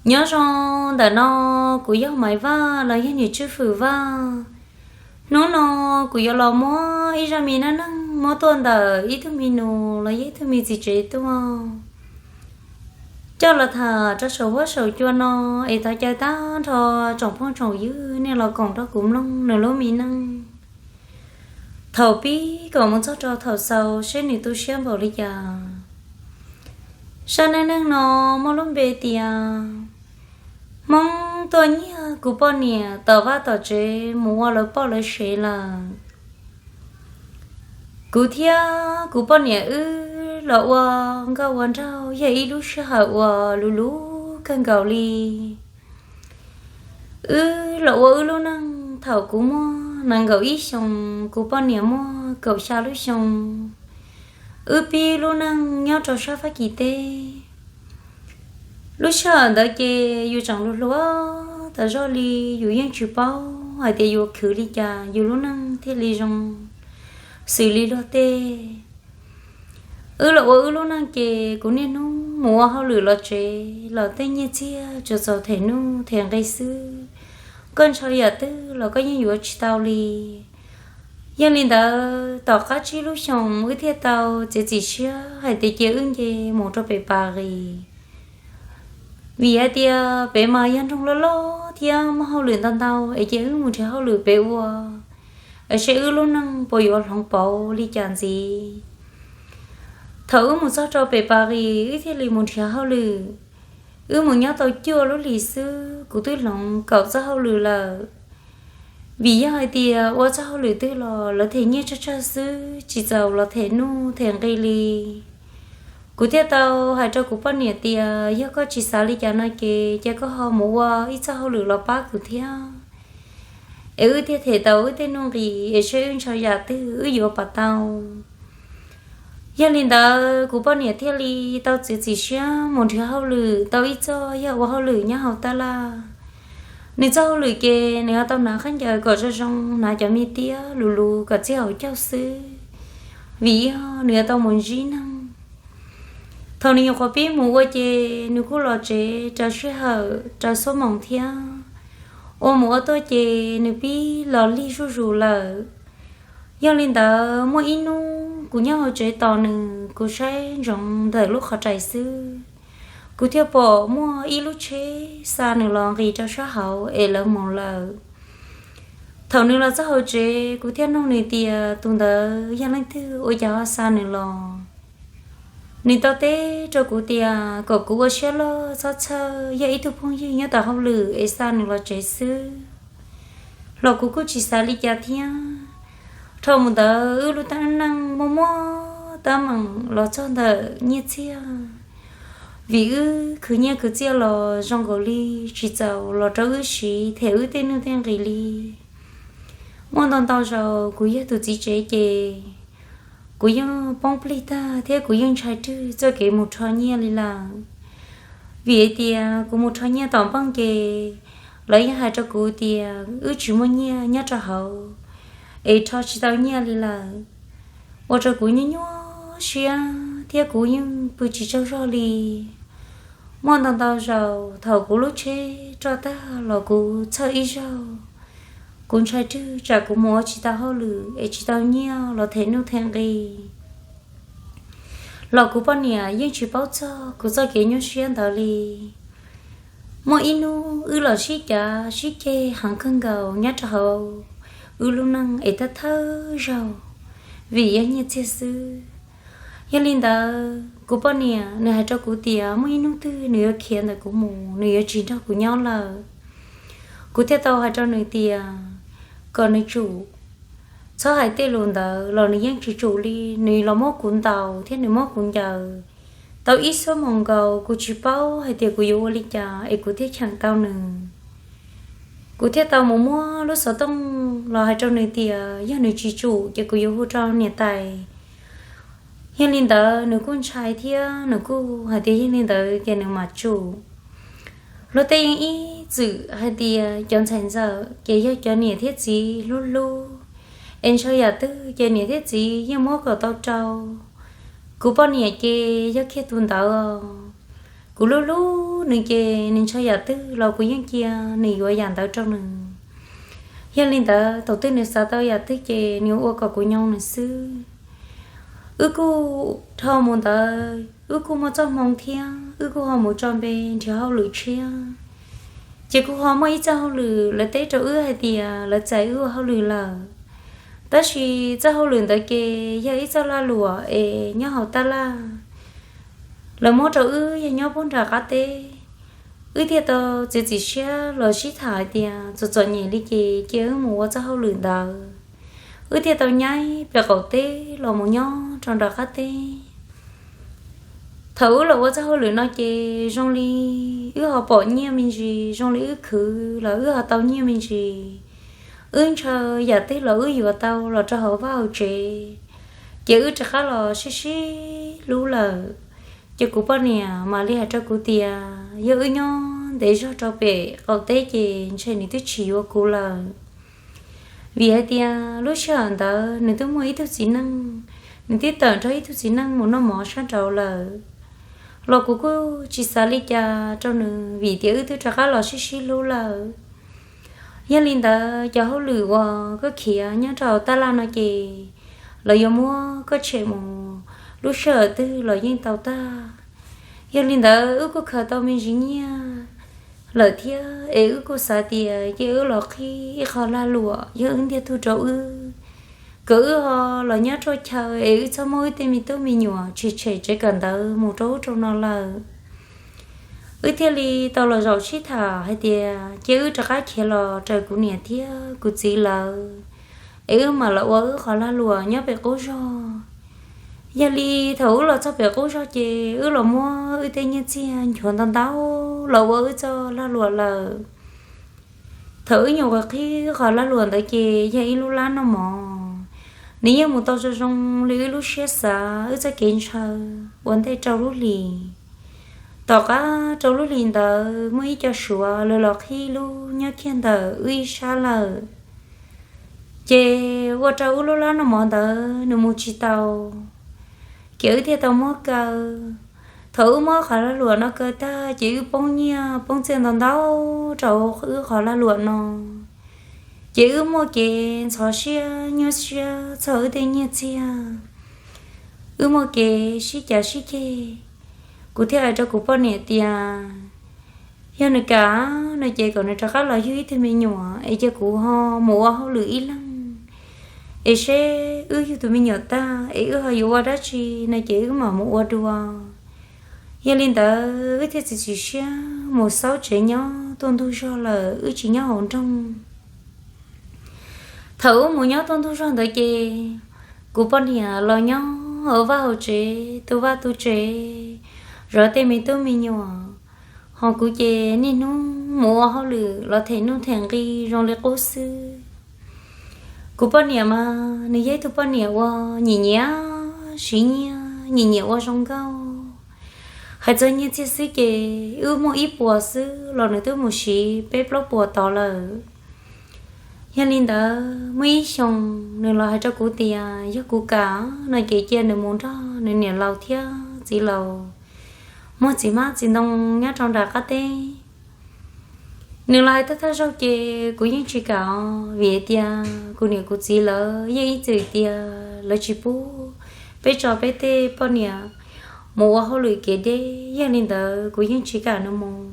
Nyob zoo ntawm no, kuv yog Maiv Vaj los yog niam Tswj Fwm Vaj. Hnub no kuv yuav los muab ib zaj me neej neeg muab tuaj ntawm ib tug me nus los yog ib tug me txiv tsev tuaj coj los tham rau saum huab saum cua no, es thov caw tag nrho tsoom phooj tsoom ywg nej los koom nrog kuv mloog nws lub me neej thaum pib kom mus txog rau thaum xaus seb nws tu siab npaum li cas. Zaj neej neeg no muaj lub npe tias Hmoob tuaj nyiag kuv poj niam tom vaj tom tsev mus ua lawv poj lawv sev lawm. Kuv thiab kuv poj niam wb los ua nkauj ua nraug yog ib lub sij hawm uas luv luv kawg nkaus li. Wb los ua wb lub neej thaum kuv muaj nees nkaum ib xyoos, kuv poj niam muaj kaum xya lub xyoo. Wb pib lub neej nyob rau sab Fab Kis teb. Lub sij hawm ntawd ces yus tseem hluas hluas tas zog li, yus yeej tsis paub hais tias yuav khwv li cas yus lub neej thiaj li zoo xws li luag tej. Wb los ua wb lub neej ces kuv niaj hnub mus ua hauj lwm los tsev los tej nyiaj txiag tsuas txaus them nuj them nqi xwb. Koj ntshaw yam twg los koj yeej yuav tsis tau li. Yog li ntawd tom qab tsib lub xyoos wb thiaj tau txiav txim siab hais tias cia wb nce mus rau pem Pas Kis. Vim hais tias pem mas yog nroog loj loj thiab muaj hauj lwm ntau ntau es cia wb mus nrhiav hauj lwm pem ua, es seb wb lub neej puas yuav hloov pauv li cas ntxiv. Thaum wb mus txog rau pem Pas Kis wb thiaj li mus nrhiav hauj lwm. Wb mus nyob tau cuaj lub hlis xwb kuv twb hloov kaum txoj hauj lwm lawm. Vim yog hais tias ua txoj hauj lwm twg los lawv them nyiaj tsawg tsawg xwb, tsis txaus los them nuj them nqi li. Kuv thiaj tau hais rau kuv poj niam tias yog koj tsis xav li cas no ces cia koj ho mus ua ib txoj hauj lwm los pab kuv thiab, es wb thiaj them tau wb tej nuj nqis es seb wb ntshaw yam twg wb yuav pam tau. Yog li ntawd kuv poj niam thiaj li tau txiav txim siab mus nrhiav hauj lwm tau ib txoj yog ua hauj lwm nyob hauv tab laj. Nws txoj hauj lwm ces nws yuav tau hnav khaub ncaws kom zoo zoo, hnav cov me tiab luv luv kom txij hauv caug xwb, vim yog nws yuav tau mus ntsib neeg. Thaum nws nyuam qhuav pib mus ua ces nws kuj los tsev raws sij hawm raws xuab moos thiab. Ua mus ua tuaj ces nws pib los lig zuj zus lawm. Yog li ntawd muaj ib hnub kuv nyob hauv tsev tos nws, kuv saib ntsoov ntawm lub qhov rais xwb, kuv thiaj pom muaj ib lub tsheb xa nws los nqis rau sab hauv es lawv mus lawm. Thaum nws los txog hauv tsev kuv thiaj nug nws tias tus ntawd yog leej twg ua cas ho xa nws los. Nws tau teb rau kuv tias kom kuv ua siab loj txhob txhawj, yog ib tug phooj ywg nyob tom hauj lwm es xa nws los tsev xwb los kuv kuj tsis xav li cas thiab. Dhau mus ntawd wb lub neej muaj muaj teeb meem los txog ntawm nyiaj txiag, vim wb khwv nyiaj khwv txiaj los zoo nkaus li tsis txaus los rau wb siv them wb tej nuj tej nqis li. Muaj ntau ntau zaus kuv yog tus txiv tsev ces kuv yeej poob plig tag thiab kuv yeej ntshai rwg txoj kev mus rho nyiaj li lawm. Vim hais tias kuv mus rho nyiaj tom npeej ces lawv yeej hais rau kuv tias wb tsis muaj nyiaj nyob rau hauv es rho tsis tau nyiaj li lawm, ua rau kuv nyuaj nyuaj siab thiab kuv yeej pw tsis tsaug zog li. Muaj ntau ntau zaus thaum kuv lub tsheb roj tag los kuv txhawj ib zaug, kuv ntshai rwg tsam kuv mus ua tsis tau hauj lwm es tsis tau nyiaj los them nuj them nqi los kuv poj niam yeej tsis paub txog kuv txoj kev nyuaj siab ntawd li. Muaj ib hnub wb los sib cav sib ceg heev kawg nkaus nyob rau hauv wb lub neej es thawj thawj zaug vim yog nyiaj txiag xwb. Yog li ntawd kuv poj niam nws hais rau kuv tias muaj ib hnub twg nws yuav khiav ntawm kuv mus, nws yuav tsis nrog kuv nyob lawm. Kuv thiaj tau hais rau nws tias kom nws tsum, txhob hais tej lus ntawd los nws yeej tsis tsum li. Nws los muab kuv ntaus thiab nws muab kuv ncaws tau ib xuab moos nkaus, kuv tsis paub hais tias kuv yuav ua li cas es kuv thiaj cheem tau nws. Kuv thiaj tau mus muab lub xov tooj los hais rau nws tias yog nws tsis tsum ces kuv yuav hu rau niam tais. Yog li ntawd nws kuj ntshai thiab nws kuj hais tias yog li ntawd ces nws mam tsum. Luag tej yeej ib txwm hais tias cov ntxhais ntxawm ces yog cov niam thiab txiv hlub hlub, es ntshaw yam twg ces niam thiab txiv yeej muab kom tau rau. Kuv poj niam ces yog kiag tus ntawd. Kuv hlub hlub nws ces nws ntshaw yam twg los kuv yeej cia nws yuav yam ntawd rau nws. Yog li ntawd thaum twg nws xav tau yam twg ces nws ua kom kuv nyoo nws xwb. Wb kuj dhau mus ntawd wb kuj muaj txoj hmoo thiab wb kuj ho mus tso npe nrhiav hauj lwm tshiab. Ces kuj ho muaj ib txoj hauj lwm lawv teb rau wb hais tias lawv txais wb ua hauj lwm lawm. Tab sis txoj hauj lwm ntawd ces yog ib txoj lag luam es nyob hauv tab laj, lawv muab rau wb yog nyob puag nram qab teb. Wb thiaj tau txiav txim siab los sib tham hais tias txom txom nyem li ces cia wb mus ua txoj hauj lwm ntawd. Wb thiaj tau nyaib pem qaum teb los mus nyob rau nram qab teb. Thaum wb los ua txoj hauj lwm no ces zoo li wb ho pom nyiaj me ntsis, zoo li wb khwv los wb ho tau nyiaj me ntsis. Wb ntshaw yam twg los wb yuav tau los rau hauv vaj hauv tsev, ces wb rov qab los sib sib hlub lawm. Ces kuv poj niam mam li hais rau kuv tias yog wb nyob ntev zog rau pem qaum teb ces ntshe nws twb tsis yuav kuv lawm. Vim hais tias lub sij hawm ntawd nws twb muaj ib tug txiv neej, nws twb tawm nrog ib tug txiv neej mus noj mov sab nraud lawm. Los kuv kuj tsis xav li cas rau nws vim tias wb twb rov qab los sib sib hlub lawm. Yog li ntawd cov hauj lwm uas koj khiav nyob rau tab laj no ces lawv yuav muab koj tshem mus lub sij hawm twg los yeej tau tag. Yog li ntawd wb kuj khaws tau me ntsis nyiaj lawm thiab es wb kuj xav tias cia wb los qhib ib qho lag luam yog wb ntiag tug rau wb, kom wb ho los nyob ruaj chaw es wb txhob muab wb tej me tub me nyuam tshem tshem tsev kawm ntawv mus rau ub rau no lawm. Wb thiaj li tau los zaum sib tham hais tias cia wb rov qab khiav los raws kuv niam thiab kuv txiv lawv, es wb mam los ua wb qhov lag luam nyob pem qub zog. Yog li thaum wb los txog pem qub zog ces wb los muab wb tej nyiaj txiag nchuav ntau ntau los ua wb txoj lag luam lawm. Thaum wb nyuam qhuav qhib wb qhov lag luam ntawd ces yog ib lub lab noj mov, nws yeej mus tau zoo zoo li wb lub siab xav wb txoj kev ntshaw ua ntej rau lub hlis. Tom qab rau lub hlis ntawd muaj ib co Suav lawv los qhib lub nyob kiag ntawm wb ib sab lawm. Ces ua rau wb lub lab noj mov ntawd nws mus tsis tau, ces wb thiaj tau muab kaw. Thaum wb muab qhov lag luam no kaw tag ces wb poob nyiaj poob txiaj ntau ntau rau wb qhov lag luam no. Ces wb muaj kev ntxhov siab nyuaj siab txog wb tej nyiaj txiag, wb muaj kev sib cav sib ceg. Kuv thiaj hais rau kuv poj niam tias yog nws kam no ces kom nws rov qab los yug ib tug me nyuam es cia kuv ho mus ua hauj lwm ib leeg, es seb wb yug tus me nyuam tag es wb ho yuav ua dab tsi no ces wb mam mus ua dua. Yog li ntawd wb thiaj txiav txim siab mus xauj tsev nyob tuaj ntug zog lawm, wb tsis nyob hauv nroog. Thaum wb mus nyob tuaj ntug zog ntawd ces kuv poj niam los nyob hauv vaj hauv tsev tu vaj tu tsev, zov tej me tub me nyuam, ho kuv ces niaj hnub mus ua hauj lwm los them nuj them nqi zoo li qub xwb. Kuv poj niam mas nws yog ib tug poj niam uas nyiam nyiam siv nyiaj, nyiam nyiam ua zoo nkauj. Hais txog nyiaj txiag xwb ces wb muaj ib puas xwb los nws twb mus siv peb plaub puas tod lawm. Yog li ntawd muaj ib xyoo nws los hais rau kuv tias yog kuv kam no ces cia nws mus nrog nws niam laus thiab txiv laus muag txiv hmab txiv ntoo nyob rau nram qab teb. Nws los hais thawj thawj zaug ces kuv yeej tsis kam, vim tias kuv niam kuv txiv lawv yeej ib txwm tias lawv tsis pub peb tso peb tej poj niam mus ua hauj lwm kev deb, yog li ntawd kuv yeej tsis kam nws mus.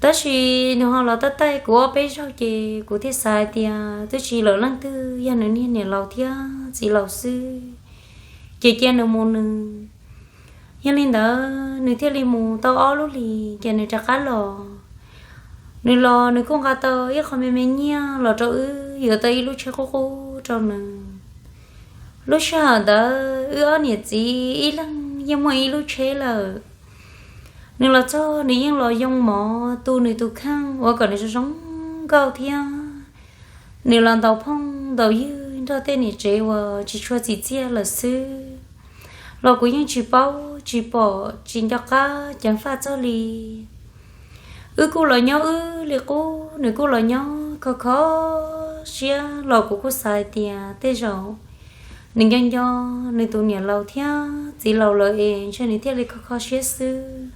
Tab sis nws ho los tab taij kuv ob peb zaug ces kuv thiaj xav hais tias twb tsis lawm leej twg, yog nws niag niam laus thiab txiv laus xwb, ces cia nws mus nws. Yog li ntawd nws thiaj li mus tau ob lub hlis ces nws rov qab los. Nws los nws kuj nqa tau ib qho me me nyiaj los rau wb, yuav tau ib lub tsheb qub qub rau nws. Lub sij hawm ntawd wb ob niam txiv ib leeg yeej muaj ib lub tsheb lawm. Nws los txog nws yeej los yoo mov tu nws tus kheej ua kom nws zoo zoo nkauj thiab. Nws los ntaus phooj ntaus ywg nrog tej niam tsev uas tsis tshua txim txiaj lawm xwb, los kuv yeej tsis paub tsis pom tsis nco qab ceev faj txog li. Wb kuj los nyob wb li qub, nws kuj los nyob kho kho siab, los kuv kuj xav hais tias tej zaum nws nco nco nws tus niam laus thiab txiv laus lawm es ntshe nws thiaj li kho kho siab xwb.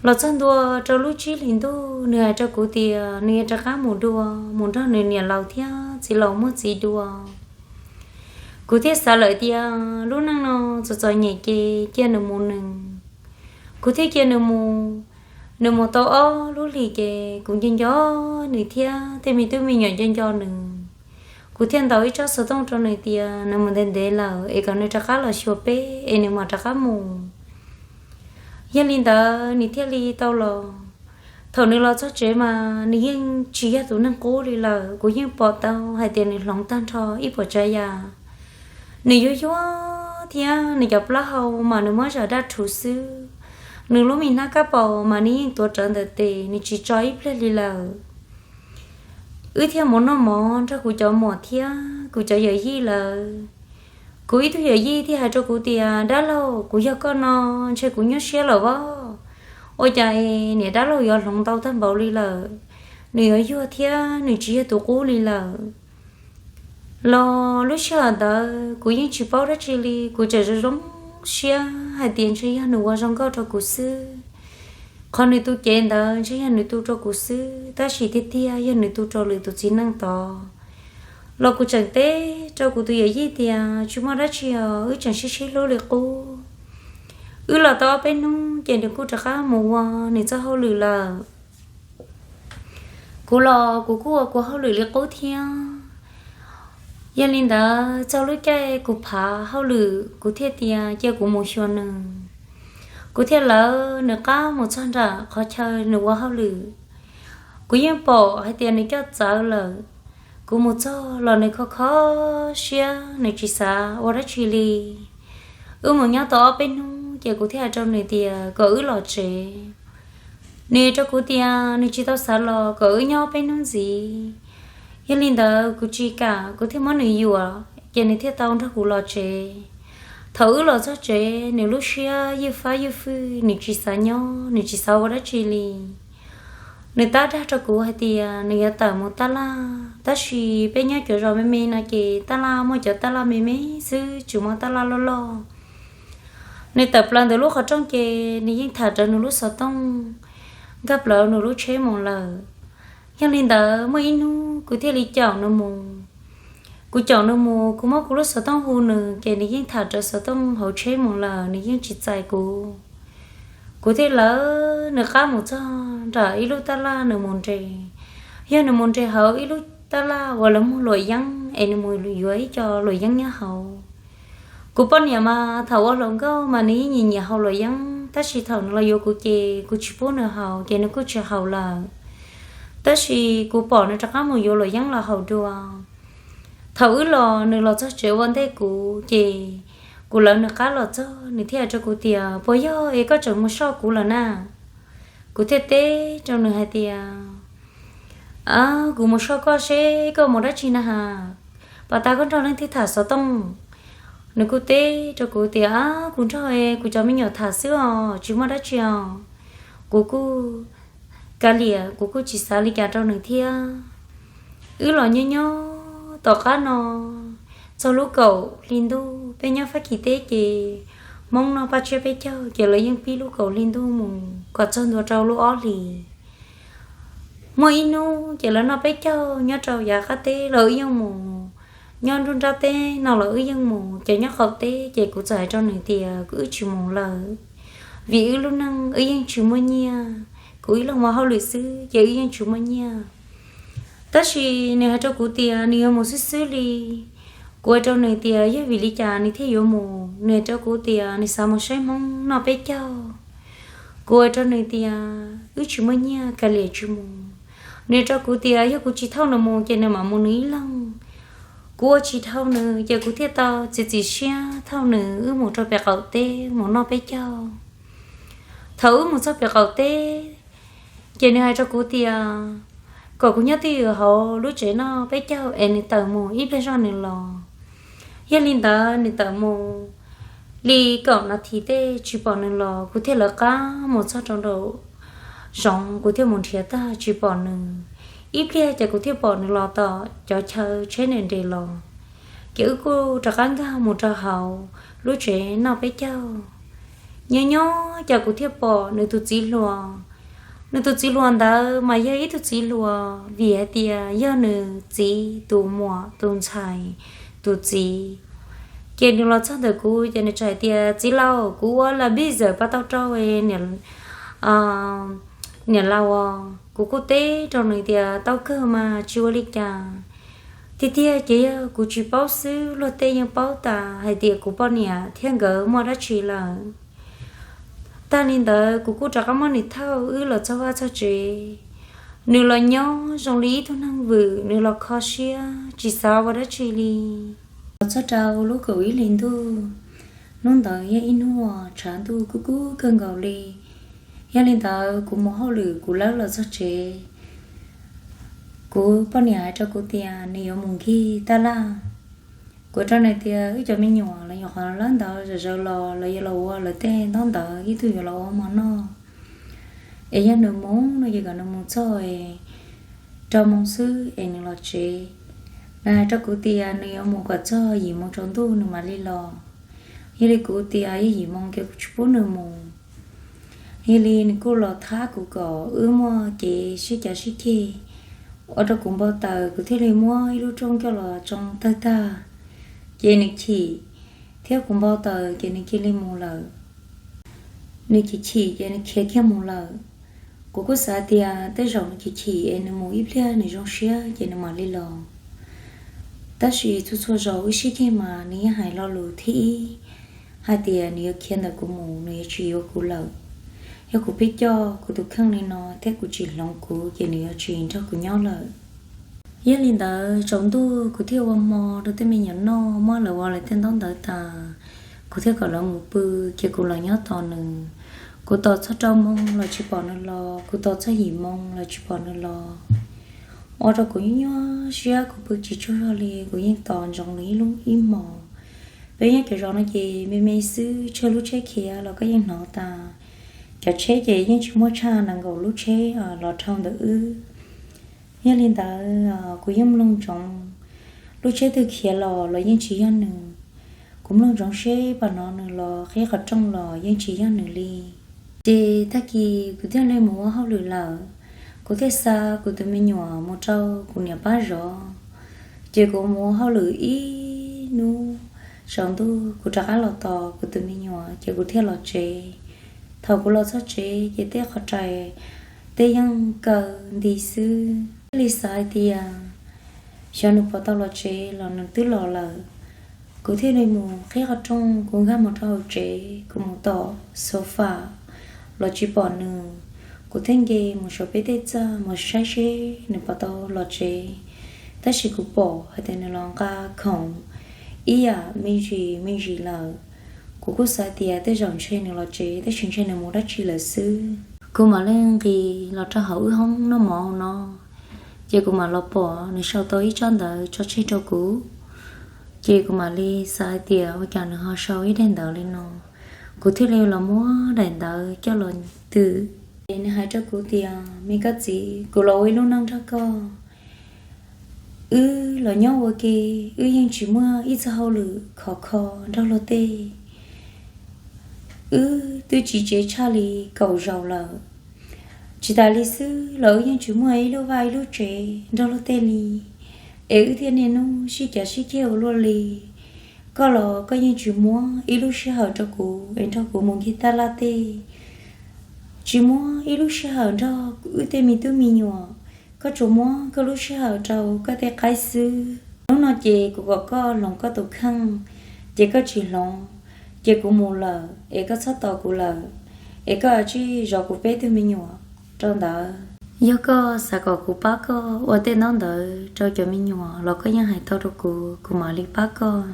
Los txog ntua rau lub tsib hlis ntuj, nws hais rau kuv tias nws yuav rov qab mus dua, mus nrog nws niam laus thiab txiv laus muaj txiv dua. Kuv thiaj xav lawm tias lub neej no txom txom nyem ces cia nws mus nws. Kuv thiaj cia nws mus. Nws mus tau ob lub hlis ces kuv nco nco nws thiab tej me tub me nyuam nco nco nws. Kuv thiaj ntaus ib tsob xov tooj rau nws tias nws mus ntev ntev lawm es kom nws rov qab los xyuas peb es nws mam rov qab mus. Yog li ntawd nws thiaj li tau los. Thaum nws los txog tsev mas nws yeej tsis yog tus neeg qub li lawm. Kuv yeej pom tau hais tias nws hloov tag nrho ib puas tsav yam. Nws yuag yuag thiab nws cov plaub hau mas nws muab zam daj rhuv xwb. Nws lub me hnab kab paus mas nws yeej tuav rawv ntawm tes, nws tsis tso ib pliag li lawm. Wb thiaj mus noj mov nrog kuv cov muam thiab kuv cov yawm yij lawm. Kuv ib tug yawm yij thiaj hais rau kuv tias, dab laug, kuv yog koj no ntshe kuv nyuaj siab lawm os. Ua cas es niam dab laug yuav hloov ntau tag npaum li lawm? Nws yuav yuag thiab nws tsis yog tus qub li lawm. Los lub sij hawm ntawd kuv yeej tsis paub dab tsi li, kuv tseem zoo zoo siab hais tias ntshe yog nws ua zoo nkauj rau kuv xwb. Qhov nws tu cev ntawd ntshe yog nws tu rau kuv xwb, tab sis tiag tiag yog nws tu rau lwm tus txiv neej tod. Los kuv tseem teb rau kuv tus yawm yij tias, tsis muaj dab tsi os, wb tseem sib sib hlub li qub. Wb los tau ob peb hnub ces nws kuj rov qab mus ua nws txoj hauj lwm lawm. Kuv los kuv kuj ua kuv hauj lwm li qub thiab. Yog li ntawd txog lub caij kuv phav hauj lwm kuv thiaj tias cia kuv mus xyuas nws. Kuv thiaj lawv nws qab mus txog nram qhov chaw nws ua hauj lwm. Kuv yeej pom hais tias nws coj txawv lawm. Kuv mus txog los nws kho kho siab, nws tsis xav ua dab tsi li. Wb mus nyob tau ob peb hnub ces kuv thiaj hais rau nws tias kom wb los tsev. Nws rau kuv tias nws tsis tau xav los, kom wb nyob ob peb hnub ntxiv. Yog li ntawd kuv tsis kam, kuv thiaj muab nws yuam ces nws thiaj tau nrog kuv los tsev. Thaum wb los txog tsev nws lub siab ywj fab ywj fwj, nws tsis xav nyob, nws tsis xav ua dab tsi li. Nws tab dag rau kuv hais tias nws yuav tawm mus tab laj, tab sis peb nyob cov zos me me no ces tab laj muaj cov tab laj me me xwb, tsis muaj tab laj loj loj. Nws tawm plaws ntawm lub qhov rooj ces nws yeej tham rawv nws lub xov tooj, nkag plaws nws lub tsheb mus lawm. Yog li ntawd muaj ib hnub kuv thiaj li caum nws mus. Kuv caum nws mus, kuv muab kuv lub xov tooj hu nws ces nws yeej tham rawv xov tooj hauv tsheb mus lawm, nws yeej tsis txais kuv. Kuv thiaj lawv nws qab mus txog nram ib lub tab laj nws mus nres. Yog nws mus nres hauv ib lub tab laj uas lawv muag luam yeeb es nws mus yuav ib co luam yeeb nyob hauv. Kuv poj niam mas thaum ua hluas nkauj mas nws yeej nyiam nyiam haus luam yeeb, tab sis thaum nws los yuav kuv ces kuv tsis pub nws haus ces nws kuj tsis haus lawm. Tab sis kuv pom nws rov qab mus yuav luam yeeb los haus dua. Thaum wb los nws los txog tsev ua ntej kuv ces kuv lawv nws qab los txog, nws thiaj hais rau kuv tias, puas yog es koj tseem mus soj kuv lawm na? Kuv thiaj teb rau nws hais tias, kuv mus soj koj seb koj mus dab tsi na has, pas tas koj nrog leej twg tham xov tooj. Nws kuj teb rau kuv tias, kuv nrog kuv cov me nyuam tham xwb os, tsis muaj dab tsi os. Kuv kuj kav liam, kuv kuj tsis xav li cas rau nws thiab. Wb los nyob nyob tom qab no, txog lub kaum hli ntuj, peb nyob Fab Kis teb ces Hmoob noj paj tsiab peb caug ces lawv yeej pib lub kaum hli ntuj mus kom txog ntua rau lub ob hlis. Muaj ib hnub ces lawv noj peb caug nyob rau yav qab teb los wb yeej mus, nyob nruab nrab teb no los wb yeej mus, ces nyob qaum teb ces kuv txawm hais rau nws tias wb tsis mus lawm, vim wb lub neej wb yeej tsis muaj nyiaj, kuv ib leeg ua hauj lwm xwb ces wb yeej tsis muaj nyiaj. Tab sis nws hais rau kuv tias nws yuav mus xwb xwb li. Kuv hais rau nws tias yog vim li cas nws thiaj yuav mus, nws hais rau kuv tias nws xav mus saib Hmoob noj peb caug. Kuv hais rau nws tias wb tsis muaj nyiaj, kav liam tsis mus. Nws hais rau kuv tias yog kuv tsis thauj nws mus ces nws mam mus nws ib leeg. Kuv ua tsis dhau nws ces kuv thiaj tau txiav txim siab thauj nws wb mus rau pem qaum teb mus noj peb caug. Thaum wb mus txog pem qaum teb ces nws hais rau kuv tias kom kuv nyob twj ywm hauv lub tsev noj peb caug es nws tawm mus ib pliag zoj nws los. Yog li ntawd nws tawm mus li kaum nas this tej tsis pom nws los, kuv thiaj lawv qab mus txog rau nraum zoov, kuv thiaj mus nrhiav tag tsis pom nws. Ib pliag ces kuv thiaj pom nws los tom cov chaw tsheb nres nres los, ces wb kuj rov qab nkag mus rau hauv lub tsev noj peb caug. Nyob nyob cas kuv thiaj pom nws tus txiv hluas. Nws tus txiv hluas ntawd mas yog ib tug txiv hluas vim hais tias yog nws txiv tus muam tus ntxhais tus txiv. Ces nws los txog ntawm kuv ces nws txawm hais tias, Txiv laus, kuv ua las pizza pab tau rau niam laus os. Kuv kuj teb rau nws tias, Tau kawg mas, tsis ua li cas. Tiag tiag ces yog kuv tsis paub xwb, luag tej yeej paub tas hais tias kuv poj niam thiab nkawd muaj dab tsi lawm. Tag li ntawd kuv kuj rov qab muab nws thauj wb los txog vaj txog tsev. Nws los nyob zoo li ib tug neeg vwm, nws los kho siab tsis xav ua dab tsi li. Los txog rau lub kaum ib hlis ntuj, hnub ntawd yog ib hnub uas tshav ntuj kub kub kawg nkaus li. Yog li ntawd kuv mus hauj lwm kuv lawb los txog tsev, kuv poj niam hais rau kuv tias nws yuav mus nkig taj laj. Kuv rau nws tias, Wb cov me nyuam los nyuam qhuav lawb ntawd zom zaws los, lawv yuav los ua lawv tej ntaub ntawv, ib tug yuav los ua mov noj. Es yog nws mus no ces kom nws mus txog rau moos xwb es nws los tsev. Nws hais rau kuv tias nws yuav mus kom txog yim moos tsaus ntuj nws mam li los. Yog li kuv tias yog yim moos ces kuv tsis pub nws mus. Yog li nws kuj los thab kuv kom wb muaj kev sib cav sib ceg, ua rau kuv npau taws, kuv thiaj li muab ib lub rooj coj los tsoo tawg tag. Ces nws chim thiab kuv npau taws ces nws cia li mus lawm. Nws chim chim ces nws khiav kiag mus lawm. Kuv kuj xav tias tej zaum nws chim chim es nws mus ib pliag nws zoo siab ces nws mam li los. Tab sis txhua txhua zaus wb sib ceg mas nws yeej hais lo lus thib ib hais tias nws yuav khiav ntawm kuv mus, nws yuav tsis yuav kuv lawm. Yog kuv pheej coj kuv tus kheej li no thiab kuv tsis hloov kuv ces nws yuav tsis nrog kuv nyob lawm. Yog li ntawd tsaus ntuj kuv thiaj ua hmo rau tej me nyuam noj, muab lawv ua lawv tej ntaub ntawv tas, kuv thiaj kom lawv mus pw, ces kuv los nyob tos nws. Kuv tos txog rau moos los tsis pom nws los, kuv tos txog yim moos los tsis pom nws los. Ua rau kuv nyuaj nyuaj siab, kuv pw tsis tsaug zog li, kuv yeej tos ntsoov nws ib lub ib hmos. Peb nyob cov zos no ces me me xwb, tshuav lub tsheb khiav los koj yeej hnov tas. Cov tsheb ces yeej tsis muaj tshaj nees nkaum lub tsheb los dhau ntawm wb. Yog li ntawd kuv yeej mloog ntsoov, lub tsheb twg khiav los los yeej tsis yog nws. Kuv mloog ntsoov seb pom hnov nws los qhib qhov rooj los yeej tsis yog nws li. Ces tag kis kuv thiaj li mus ua hauj lwm lawm. Kuv thiaj xa kuv tus me nyuam mus rau kuv niam pab zov. Ces kuv mus ua hauj lwm ib hnub tsaus ntuj kuv rov qab los tos kuv tus me nyuam ces kuv thiaj los tsev. Thaum kuv los txog tsev ces tej qhov rais tej yeej kaw nti xwb. Thiaj li xav hais tias xyov nws puas tau los tsev los nws twb los lawm. Kuv thiaj li mus qhib qhov rooj, kuv nkag mus rau hauv tsev, kuv mus tom sofa los tsis pom nws. Kuv thiaj nce mus saum peb tej txaj mus saib seb nws puas tau los tsev. Tab sis kuv pom hais tias nws los nqa khoom ib yam me ntsis me ntsis lawm. Kuv kuj xav tias tej zaum ntshe nws los tsev, tab sis ntshe nws mus dab tsi lawm xwb. Kuv mam li nqis los rau hauv wb hoob noj mov no, ces kuv mam los pom nws sau tau ib tsab ntawv tso tseg rau kuv. Ces kuv mam li xav hais tias ua cas nws ho sau ib daim ntawv li no. Kuv thiaj li los muab daim ntawv coj los twm. Ces nws hais rau kuv tias, Me koj txiv, kuv los ua ib lub neej nrog koj, wb los nyob ua ke, wb yeej tsis muaj ib txoj hauj lwm khov kho nrog luag tej. Wb twb tsiv tsev tshaj li kaum zaus lawm. Tsis tas li xwb los wb yeej tsis muaj ib lub vaj ib lub tsev nrog luag tej li, es wb thiaj niaj hnub sib cav sib ceg ua luaj li. Koj los koj yeej tsis muab ib lub sij hawm rau kuv es nrog kuv mus nkig taj laj tej, tsis muab ib lub sij hawm nrog wb tej me tub me nyuam. Koj tsuas muab koj lub sij hawm rau koj tej qaib xwb. Hnub no ces kuv kom koj hloov koj tus kheej, ces koj tsis hloov, ces kuv mus lawm es koj txhob tos kuv lawm, es koj tsij zov kuv peb tug me nyuam rau ntawd. Yog koj xav kom kuv pab koj ua tej ntaub ntawv rau cov me nyuam los koj yeej hais tau rau kuv, kuv mam li pab koj.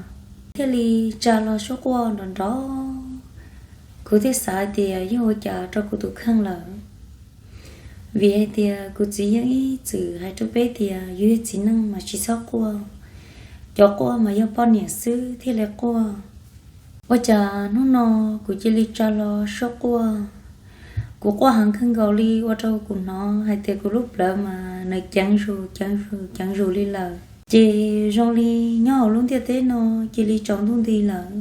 Thiaj li tsa hlo suab quaj nrov nrov. Kuv thiaj xav hais tias yog ua cas rau kuv tus kheej lawm, vim hais tias kuv txiv yeej ib txwm hais rau peb tias yus yog txiv neej mas tsis txhob quaj, cov quaj mas yog poj niam xwb thiaj li quaj. Ua cas hnub no kuv cia li tsa hlo suab quaj. Kuv quaj heev kawg nkaus li ua rau kuv hnov hais tias kuv lub plawv mas nws ceev zus ceev zus ceev zus li lawm. Ces zoo li nyob hauv lub ntiaj teb no cia li tsaus ntuj nti lawm.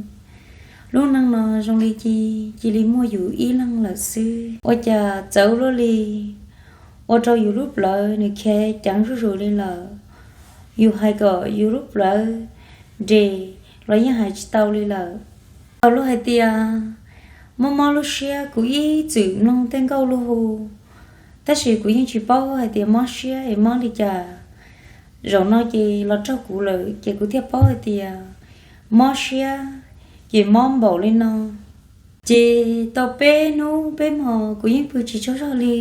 Lub neej no zoo li cia li muaj yus ib leeg lawm xwb, ua cas txawv luaj li, ua rau yus lub plawv nws khiav ceev zuj zus li lawm. Yus hais kom yus lub plawv nres los yeej hais tsis tau li lawm. Thaum luag hais tias mob mob lub siab, kuv ib txwm mloog tej nkauj luag hu, tab sis kuv yeej tsis paub hais tias mob siab es mob li cas. Zaum no ces los raug kuv lawm ces kuv thiaj paub hais tias mob siab ces mob npaum li no. Ces tau peb hnub peb hmo kuv yeej pw tsis tsaug zog li.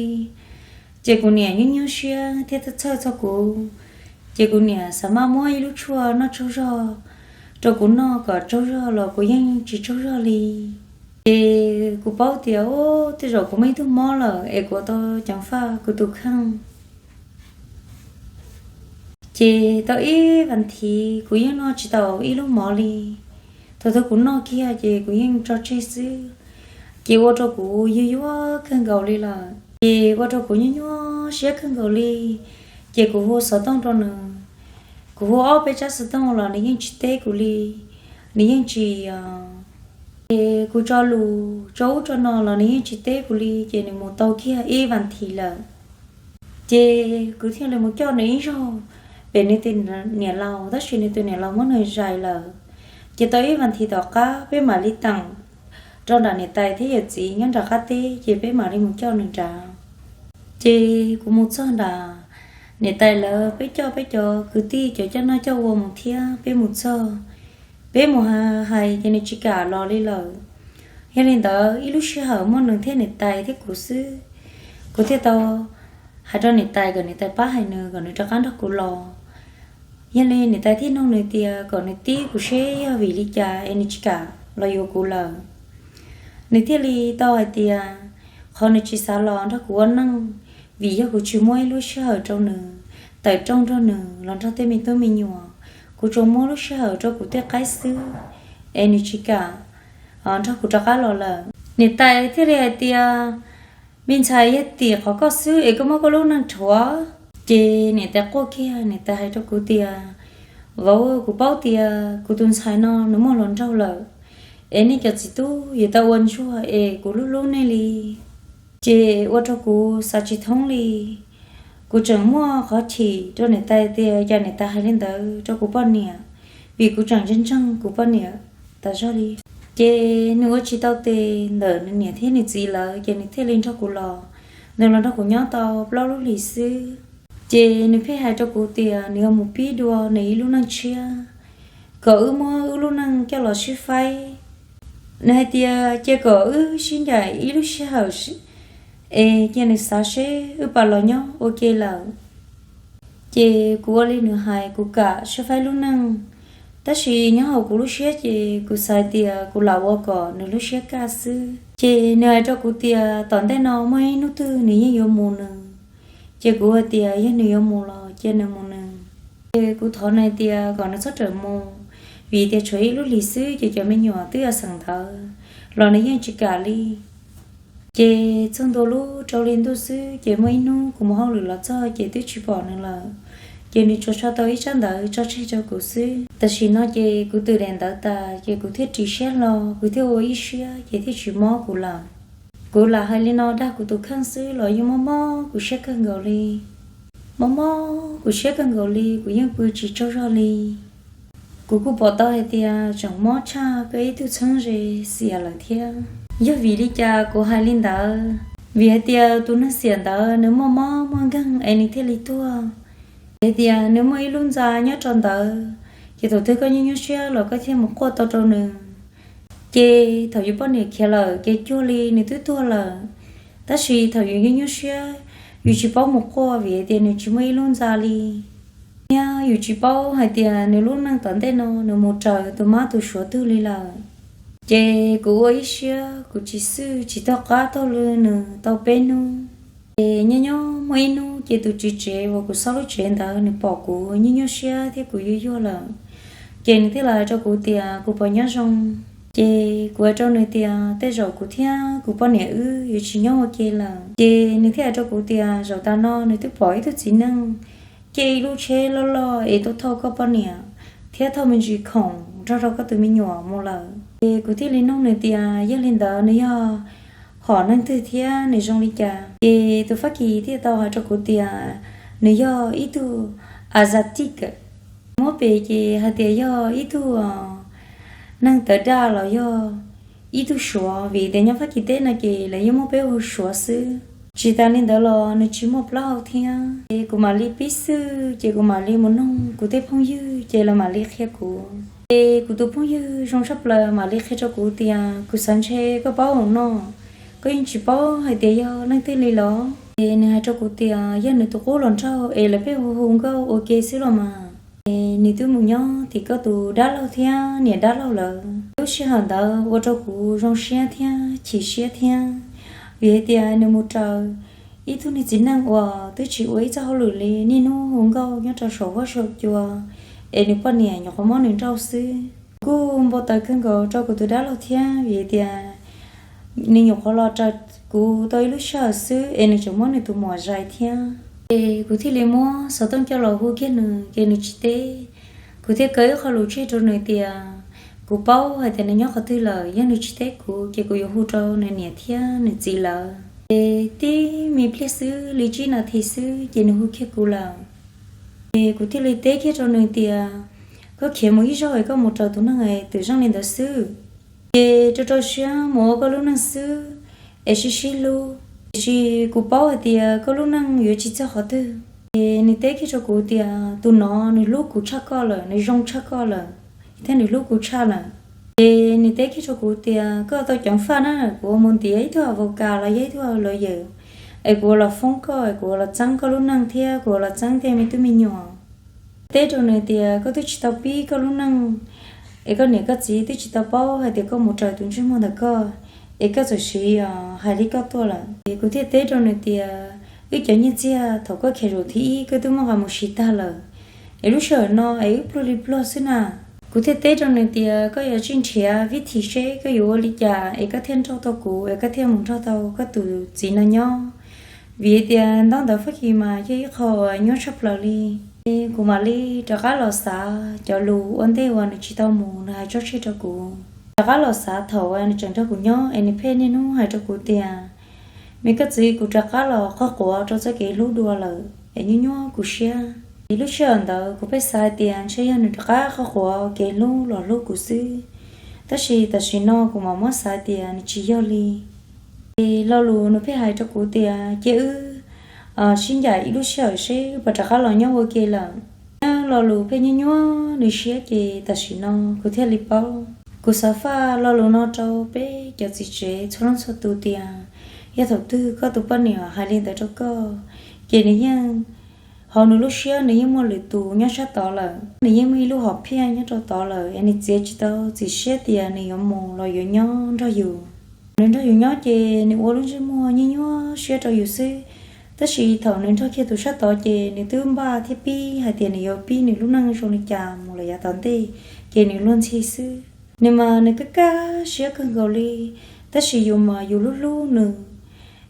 Ces kuv niam nyuaj nyuaj siab thiab txhawj txhawj txog kuv. Ces kuv niam xav maj muab ib lub tshuaj noj tsaug zog rau kuv noj kom tsaug zog los kuv yeej tsis tsaug zog li. Ces kuv paub tias, u, tej zaum kuv muaj ib tug mob lawm es kuv tau ceev faj kuv tus kheej. Ces tau ib vas thiv kuv yeej noj tsis tau ib lub mov li. Thaum twg kuv noj kiag ces kuv yeej tso tseg xwb. Ces ua rau kuv yuag yuag kawg nkaus li lawm, ces ua rau kuv nyuaj nyuaj siab kawg nkaus li. Ces kuv hu xov tooj rau nws, kuv hu ob peb tsab xov tooj los nws yeej tsis teb kuv li, nws yeej tsis, ces kuv tso lus tso ub tso no los nws yeej tsis teb kuv li. Ces nws mus tau kiag ib vas thiv lawm. Ces kuv thiaj li mus coj nws ib zaug pem nws tus niam laus, tab sis nws tus niam laus muab nws zais lawm. Ces tau ib vas thiv tom qab peb mam li teem rau nram niam tais thiab yawm txiv nyob nram qab teb, ces peb mam li mus coj nws nrad. Ces kuv mus txog nram niam tais lawv, peb coj peb cov kwv tij cov coj noj coj ua mus thiab, peb mus txog, peb mus hais ces nws tsis kam los li lawm. Yog li ntawd ib lub sij hawm muaj nws thiab niam tais thiab kuv xwb. Kuv thiaj tau hais rau niam tais kom niam tais pab hais nws kom nws rov qab nrog kuv los. Yog li niam tais thiaj nug nws tias kom nws tib kuv seb yog vim li cas es nws tsis kam los yuav kuv lawm. Nws thiaj li tau hais tias qhov nws tsis xav los nrog kuv ua neej vim yog kuv tsis muab ib lub sij hawm rau nws, tawm rooj nrog nws los nrog tej me tub me nyuam. Kuv tsuas muab lub sij hawm rau kuv tej qaib xwb, es nws tsis kam nrog kuv rov qab los lawm. Niam tais thiaj li hais tias, me ntxhais, yog tim qhov koj xwb es koj muab koj lub neej rhuav. Ces niam tais quaj kiag, niam tais hais rau kuv tias, vauv, kuv paub tias kuv tus ntxhais no nws muaj hluas nraug lawm, es nej cov txiv tub yuav tau ua ntsuag es kuv hlub hlub nej li. Ces ua rau kuv xav tsis thoob li. Kuv tseem muaj qhov chim rau niam tais tias cas niam tais hais li ntawd rau kuv poj niam, vim kuv tseem ntseeg ntseeg kuv poj niam tas zog li. Ces nws ua tsis tau tes ntawm nws niam thiab nws txiv lawm, ces nws thiaj li nrog kuv los. Nws los nrog kuv nyob tau plaub lub hlis xwb, ces nws pheej hais rau kuv tias nws yuav mus pib dua nws ib lub neej tshiab, kom wb muab wb lub neej coj los sib faib. Nws hais tias cia kom wb sib ncaim ib lub sij hawm, es cia nws xav seb wb puas los nyob ua ke lawm. Ces kuv ua li nws hais, kuv kam sib faib lub neej. Tab sis nyob hauv kuv lub siab ces kuv xav tias kuv lam ua kom nws lub siab kaj xwb. Ces nws hais rau kuv tias tom ntej no muaj ib hnub twg nws yeej yuav mus nws. Ces kuv hais tias yog nws yuav mus los cia nws mus nws. Ces kuv thov nws tias kom nws txhob rawm mus, vim tias tshuav ib lub hlis xwb ces cov me nyuam twb yuav xeem ntawv los nws yeej tsis kam li. Ces txog ntua lub rau hli ntuj xwb, ces muaj ib hnub kuv mus hauj lwm los txog ces twb tsis pom nws lawm. Ces nws tsuas tso tau ib tsab ntawv tso tseg rau kuv xwb. Tam sim no ces kuv twm daim ntawv tas ces kuv thiaj ris siab hlo, kuv thiaj ua ib siab ces thiaj tsis mob kuv lawm. Kuv lam hais li no dag kuv tus kheej xwb los yeej mob mob kuv siab kawg nkaus li. Mob mob kuv siab kawg nkaus li, kuv yeej pw tsis tsaug zog li. Kuv kuj pom tau hais tias tseem mob tshaj koj ib tug txheeb ze xiam lawm thiab. Yog vim li cas kuv hais li ntawd? Vim hais tias tus neeg xiam ntawd nws muaj mob muaj nkeeg es nws thiaj li tuag. Vim hais tias nws muaj ib lub ntxa nyob rau ntawd, ces thaum twg koj nyuaj nyuaj siab los koj thiaj mus quaj tau rau nws. Ces thaum yus poj niam khiav lawm ces cuag li nws twb tuag lawm, tab sis thaum yus nyuaj nyuaj siab, yus tsis paub mus quaj vim hais tias nws tsis muaj ib lub ntxa li. Thiab yus tsis paub hais tias nws lub neej tom ntej no nws mus raws tus mab tus suav twg li lawm. Ces kuv ua ib siab kuv tsis xwj tsis taug qab taug lw nws tau peb hnub. Ces nyob nyob muaj ib hnub ces tus tswv tsev uas kuv xob lub tsev ntawd nws pom kuv nyuaj nyuaj siab thiab kuv yuag yuag lawm, ces nws thiaj los hais rau kuv tias kuv puas nyob zoo. Ces kuv hais rau nws tias tej zaum kuv thiab kuv poj niam wb yuav tsis nyob ua ke lawm. Ces nws thiaj hais rau kuv tias zaum tas no nws twb pom ib tug txiv neej caij ib lub tsheb loj loj es tuaj thauj koj poj niam thiab thauj me ntsis khoom nrog rau koj tus me nyuam mus lawm. Ces kuv thiaj li nug nws tias yog li ntawd nws yog hom neeg twg thiab nws zoo li cas. Ces tus Fab Kis thiaj tau hais rau kuv tias nws yog ib tug Azatij, muab pes ces hais tias yog ib tug neeg tawv daj los yog ib tug Suav, vim tias nyob Fab Kis teb no ces lawv yeej muab peb hu Suav xwb. Tsis tas li ntawd los nws tsis muaj plaub hau thiab. Ces kuv mam li pib xwb, ces kuv mam li mus nug kuv tej phooj ywg, ces lawv mam li qhia kuv. Ces kuv tus phooj ywg zoo tshaj plaws mam li qhia rau kuv tias kuv xav ntshe koj paub hauv no, koj yeej tsis paub hais tias yog leej twg li los? Ces nws hais rau kuv tias yog nws tus qub hluas nraug es lawv pheej hu hu nkauj ua ke xwb los mas. Es nws twb mus nyob tim koj tus dab laug thiab niam dab laug lawm. Lub sij hawm ntawd ua rau kuv zoo siab thiab chim siab thiab, vim hais tias nws mus raws ib tug niag txiv neej uas twb tsis ua ib txoj hauj lwm li, niaj hnub hu nkauj nyob rau saum huab saum cua, es nws poj niam nyuam qhuav muab nws nrauj xwb. Kuv kuj npau taws kawg nkaus rau kuv tus dab laug thiab, vim hais tias nws nyuam qhuav los raws kuv tau ib lub sij hawm xwb es nws tseem muab nws tus muam zais thiab. Ces kuv thiaj li muab xov tooj coj los hu kiag nws, ces nws tsis teb. Kuv thiaj kaw ib qho lus tseg rau nws tias kuv paub hais tias nws nyob qhov twg lawm, yog nws tsis teb kuv ces kuv yuav hu rau nws niam thiab nws txiv lawv. Ces tib me pliag xwb, li tsib nas this xwb ces nws hu kiag kuv lawm. Ces kuv thiaj li teb kiag rau nws tias koj khiav mus ib zaug es koj mus raws tus neeg es twm zeej li ntawd xwb, ces rau rau siab mus ua koj lub neej xwb, es sib sib hlub. Tiam sis kuv paub hais tias koj lub neej yuav tsis txog qhov twg. Ces nws teb kiag rau kuv tias tus no nws hlub kuv tshaj koj lawm, nws zoo tshaj koj lawm, thiab nws hlub kuv tshaj lawm. Ces nws teb kiag rau kuv tias koj tau ceev faj na, kuv ua mus ntiav ib tug avocat los yog ib tug lawyer, es kuv ua los foob koj, es kuv ua los txeeb koj lub neej thiab kuv ua los txeeb tej me tub me nyuam. Teb rau nws tias koj twb tsis tau pib koj lub neej, es koj niam koj txiv twb tsis tau paub hais tias koj mus raws tus ntsej muag ntawm koj, es koj txawm siv hais li koj tuaj lawm. Es kuv thiaj teb rau nws tias wb cov nyiaj txiag thaum koj khiav zaum thib ib koj twb muab nqa mus siv tag lawm, es lub sij hawm no es wb pluag li pluag xwb na. Kuv thiaj teb rau nws tias koj yuav tsij nrhiav vib thim seb koj yuav ua li cas es koj thiaj nrauj tau kuv, es koj thiaj mus nrog tau koj tus txiv no nyob, vim tias ntaub ntawv Fab Kis mas yog ib qho uas nyuaj tshaj plaws li. Es kuv mam li rov qab los xav cov lus ua ntej uas nws tsis tau mus nws hais tso tseg rau kuv. Rov qab los xav thaum uas nws tseem nrog kuv nyob es nws pheej niaj hnub hais rau kuv tias me koj txiv, kuv rov qab los qhuab quav rau txoj kev hlub dua lawm es nyuaj nyuaj kuv siab. Ces lub sij hawm ntawd kuv pheej xav hais tias ntshe yog nws rov qab qhuab quav kev hlub los hlub kuv xwb, tab sis tam sim no kuv mam muab xav tias nws tsis yog li. Ces lo lus nws pheej hais rau kuv tias cia wb sib ncaim ib lub sij hawm seb wb puas rov qab los nyob ua ke lawm. Nyob lo lus pheej nyuaj nyuaj nws siab ces tam sim no kuv thiaj li paub. Kuv xav faj lo lus no rau peb cov txiv tsev txhua leej txhua tus tias yog thaum twg koj tus poj niam hais li ntawd rau koj, ces nws yeej, hauv nws lub siab nws yeej muaj lwm tus nyob sab tod lawm, nws yeej muaj ib lub hom phiaj nyob rau tod lawm es nws txiav tsis tau txim siab tias nws yuav mus los yuav nyob nrog yus. Nws nrog yus nyob ces nws ua lub ntsej muag nyuaj nyuaj siab rau yus xwb, tab sis thaum nws nrog kiag tus sab tod ces nws twb npaj thiab pib hais tias nws yuav pib nws lub neej zoo li cas mus lawm yav tom ntej, ces nws luag ntxhi xwb. Nws mas nws kaj kaj siab kawg nkaus li, tab sis yus mas yus hlub hlub nws,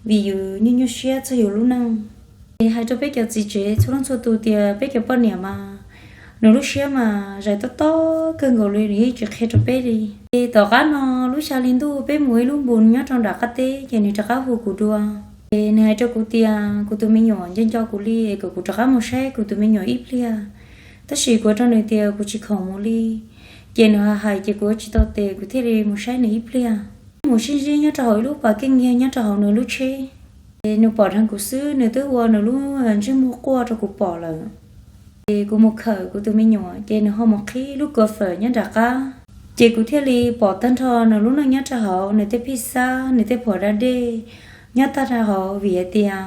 vim yus nyuaj nyuaj siab txog yus lub neej. Es hais rau peb cov txiv tsev txhua leej txhua tus tias peb cov poj niam mas nws lub siab mas zais tob tob kawg nkaus li, nws yeej tsis qhia rau peb li. Ces tom qab no lub xya hli ntuj peb mus ua ib lub npu nyob rau nram qab teb ces nws rov qab hu kuv dua. Ces nws hais rau kuv tias kuv tus me nyuam nco nco kuv li es kom kuv rov qab mus saib kuv tus me nyuam ib pliag, tab sis kuv hais rau nws tias kuv tsis khoom mus li. Ces nws hais hais ces kuv ua tsis tau tes kuv thiaj li mus saib nws ib pliag. Mus sib ntsib nyob rau hauv ib lub pas keej yag nyob rau hauv nws lub tsheb. Ces nws pom dheev kuv xwb nws twb ua nws lub ntsej muag quaj rau kuv pom lawm. Ces kuv mus khawm kuv tus me nyuam ces nws ho mus qhib lub kua fawm nyob nram qab. Ces kuv thiaj li pom tag nrho nws lub neej nyob rau hauv, nws tej phij xab, nws tej phom da dej nyob tag rau hauv vim hais tias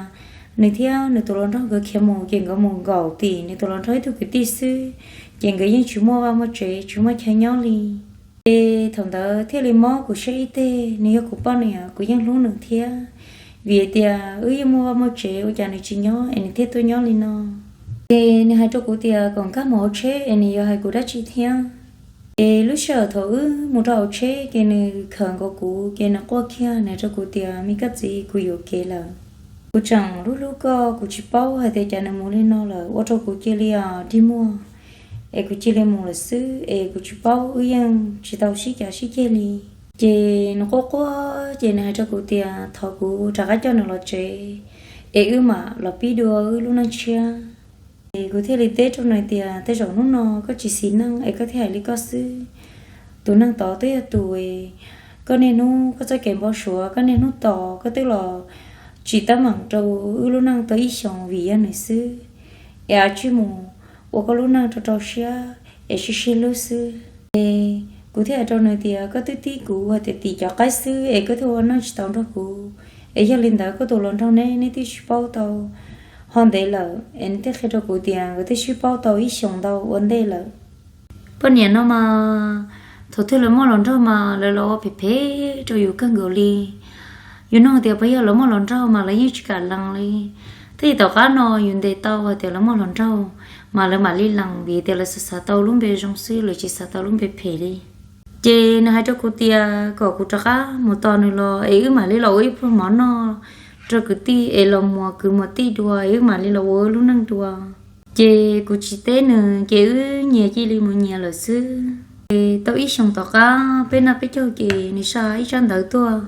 nws thiab nws tus hluas nraug nkawd khiav mus ces nkawd mus nkaum tim nws tus hluas nraug ib tug kwv tij xwb, ces nkawd yeej tsis muaj vaj muaj tsev tsis muaj chaw nyob li. Ces thaum ntawd thiaj li mob kuv siab ib teg, nws yog kuv poj niam kuv yeej hlub nws thiab, vim hais tias wb yeej muaj vaj muaj tsev ua cas nws tsis nyob es nws thiaj tuaj nyob li no. Ces nws hais rau kuv tias kom nkag mus hauv tsheb es nws yuav hais kuv dab tsi thiab. Ces lub sij hawm thaum wb mus rau hauv tsheb ces nws khawm nkaus kuv ces nws quaj kiag nws hais rau kuv tias me koj txiv, kuv yuam kev lawm. Kuv tseem hlub hlub koj, kuv tsis paub hais tias cas nws mus li no lawm ua rau kuv cia li os dig muag. es kuv cia li mus lawm xwb, es kuv tsis paub, wb yeej tsis tau sib cav sib ceg li. Ces nws quaj quaj ces nws hais rau kuv tias thov kuv rov qab coj nws los tsev, es wb mam los pib dua wb lub neej tshiab. Es kuv thiaj li teb rau nws tias tej zaum hnub no koj tsis xis neej es koj thiaj hais li koj xwb. Tus neeg tod twb yog tus koj niaj hnub koj txoj kev npau suav, koj niaj hnub tos, koj twb los tsim teeb meem rau wb lub neej tau ib xyoos vim yog nws xwb. Es av tsij mus ua koj lub neej rau rau siab es sib sib hlub xwb. Es kuv thiaj hais rau nws tias koj twb tib kuv hais tias tim cov qaib xwb es koj thiaj ua neej tsis tau nrog kuv, es yog li ntawd koj tus hluas nraug neb, neb twb sib paub tau ho ntev lawm. Es nws thiaj qhia rau kuv tias nkawd twb sib paub tau ib xyoos ntau ua ntej lawm. Poj niam no mas thaum twg lawv muaj hluas nraug mas lawv los ua phem phem rau yus kawg nkaus li. Yus nug tias puas yog lawv muaj hluas nraug mas lawv yeej tsis kam lees li. Thiab tom qab no yus ntes tau hais tias lawv muaj hluas nraug mas lawv mam li lees vim tias lawv xav xav tau lub npe zoo xwb, lawv tsis xav tau lub npe phem li. Ces nws hais rau kuv tias kom kuv rov qab mus tos nws los es wb mam li los ua ib pluag mov noj rau kwv tij es los muas kwv muas tij dua es wb mam li los ua wb lub neej dua. Ces kuv tsis teb nws ces wb nyias cia li mus nyias lawm xwb. Ces tau ib xyoos tom qab peb noj peb caug ces nws xa ib tsab ntawv tuaj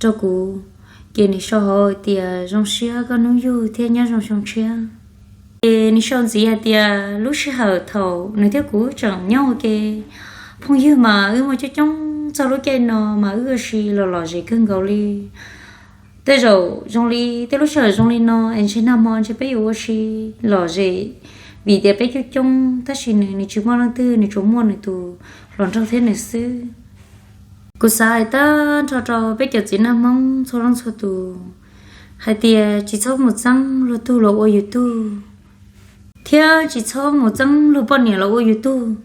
rau kuv. Ces nws sau hauv tias zoo siab koj hnub yug thiab nyob zoo xyoo tshiab. Ces nws sau ntxiv hais tias lub sij hawm thaum nws thiab kuv tseem nyob ua ke phooj ywg mas wb muaj coob coob, txog lub caij no mas wb ua si los lom zem kawg nkaus li. Tej zaum zoo li tej lub sij hawm zoo li no es ntshe nag hmo ntshe peb yuav ua si lom zem vim tias peb coob coob, tab sis nws, nws tsis muaj leej twg, nws tsuas muaj nws tus hluas nraug thiab nws xwb. Kuv xav hais tag nrho rau peb cov txiv neej Hmoob txhua leej txhua tus hais tias tsis txhob mus txeeb luag tug los ua yus tug, thiab tsis txhob mus txeeb luag poj niam los ua yus tug.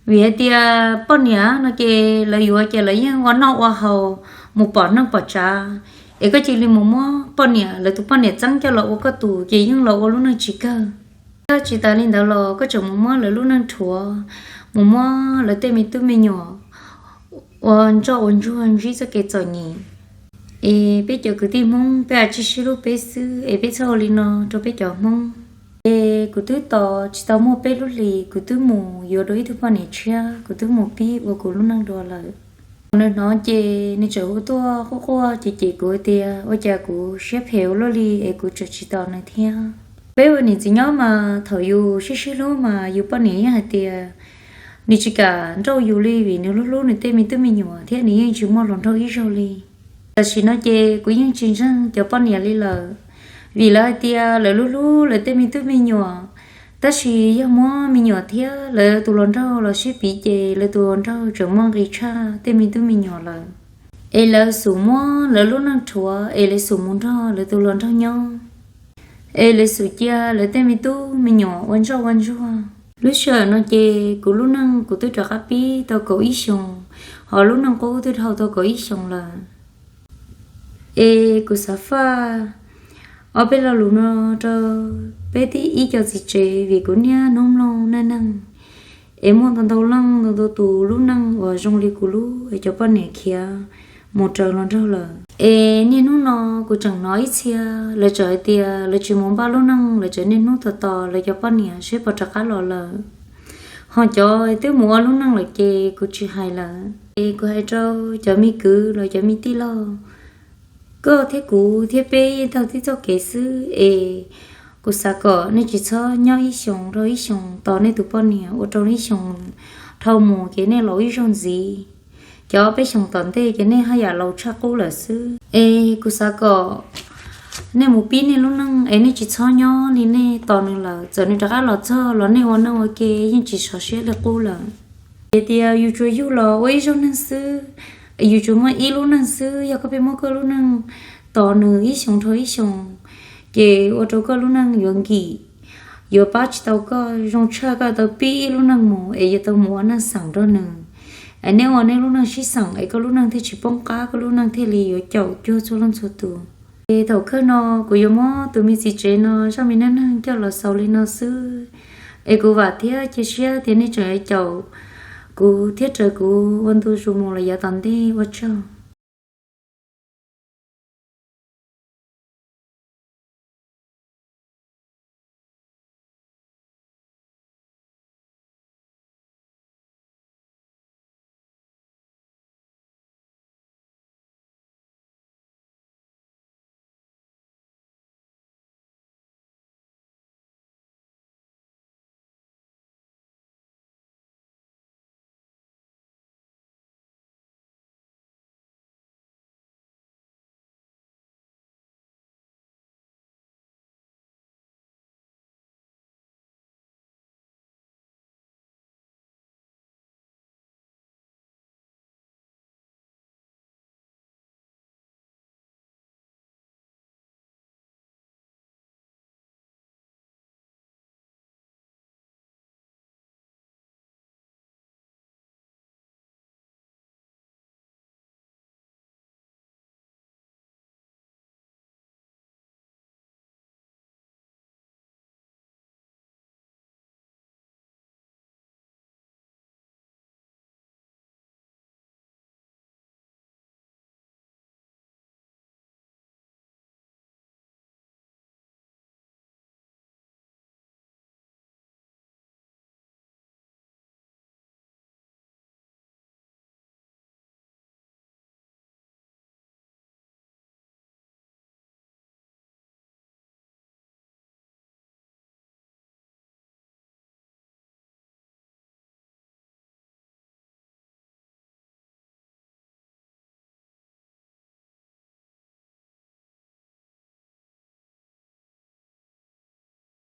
Vim hais tias poj niam no ces lawv yuav ces lawv yeej ua noj ua haus mus pom neej pom tsav, es koj cia li mus muab poj niam, lawv tus poj niam txeeb coj los ua koj tus ces yeej los ua lub neej tsis kawg. Thiab tsis tas li ntawd los koj tseem mus muab lawv lub neej rhuav, mus muab lawv tej me tub me nyuam ua ntsoj ua ntsuag ntsib txoj kev txom nyem. Es peb cov kwv tij Hmoob peb ua tsij sib hlub peb xwb es peb txhob ua li no rau peb cov Hmoob. Es kuv twb tos tsis tau muaj peb lub hlis kuv twb mus yuav dua ib tug poj niam tshiab, kuv twb mus pib ua kuv lub neej dua lawm. Thaum nws hnov ces nws tseem hu tuaj quaj quaj ces cem kuv tias ua cas kuv siab phem ua luaj li es kuv tseem tsis tos nws thiab. Peb ua niam txiv nyob mas thaum yus sib sib hlub mas yus poj niam yeej hais tias nws tsis kam nrauj yus li vim nws hlub hlub nws tej me tub me nyuam thiab nws yeej tsis muaj hluas nraug ib zaug li. Tam sim no ces kuv yeej tsis ntseeg cov poj niam li lawm, vim lawv hais tias lawv hlub hlub lawv tej me tub me nyuam, tab sis yog muab me nyuam thiab lawv tus hluas nraug los sib piv ces lawv tus hluas nraug tseem muaj nqis tshaj tej me tub me nyuam lawm. Es lawv xub muab lawv lub neej rhuav es lawv xub mus nrog lawv tus hluas nraug nyob, es lawv xub cia lawv tej me tub me nyuam ua ntsoj ua ntsuag. Lub sij hawm no ces kuv lub neej kuv twb rov qab pib tau kaum ib xyoos, ho lub neej qub twb dhau tau kaum ib xyoos lawm. Es kuv xav faj ob peb lo lus no rau peb tib ib co txiv tsev vim kuv niaj hnub mloog neej neeg es muaj ntau ntau leej ntau ntau tus lub neej uas zoo li kuv lub es cov poj niam khiav mus raws hluas nraug lawm. Es niaj hnub no kuv tseem hnov ib txhia lawv tseem hais tias lawv tsis mus npaj lub neej, lawv tseem niaj hnub tos tos lawv cov poj niam seb puas rov qab los lawm. Ho cov twb mus ua lub neej lawm ces kuv tsis hais lawm. Es kuv hais rau cov me kwv los cov me tij laug, koj thiab kuv thiab peb yeej taug tib txoj kev xwb es kuv xav kom nej tsis txhob nyob ib xyoos rau ib xyoos tos nej tus poj niam ua rau ib xyoos dhau mus ces nej laus ib zaug ntxiv. Cov peb xyoos tom ntej ces nej haj yam laus tshaj qub lawm xwb. Es kuv xav kom nej mus pib nej lub neej es nej tsis txhob nyob li nej tos nws lawm, txawm nws rov qab los txog los nej ua neej ua ke yeej tsis sov siab li qub lawm. Ces tias yus tsuas yug los ua ib zaug neeg xwb, yus tsuas muaj ib lub neej xwb, yog koj pheej muab koj lub neej tos nws ib xyoos dhau ib xyoos, ces ua rau koj lub neej yuav nkim, yuav pab tsis tau koj. Zoo tshaj koj tau pib ib lub neej mus es yuav tau mus ua neej xeem nrog nws. Es nej ua nej lub neej sib xeem es koj lub neej thiaj tsis poob qab, koj lub neej thiaj li yuav caum cuag txhua leej txhua tus. Es thaum kawg no kuv yuav muab tus me txiv tsev no zaj me neej neeg coj los xaus li no xwb. Es kuv vam thiab cia siab tias nej tseem yuav caum kuv thiab raws kuv ua ntu zus mus los yav tom ntej. Ua tsaug.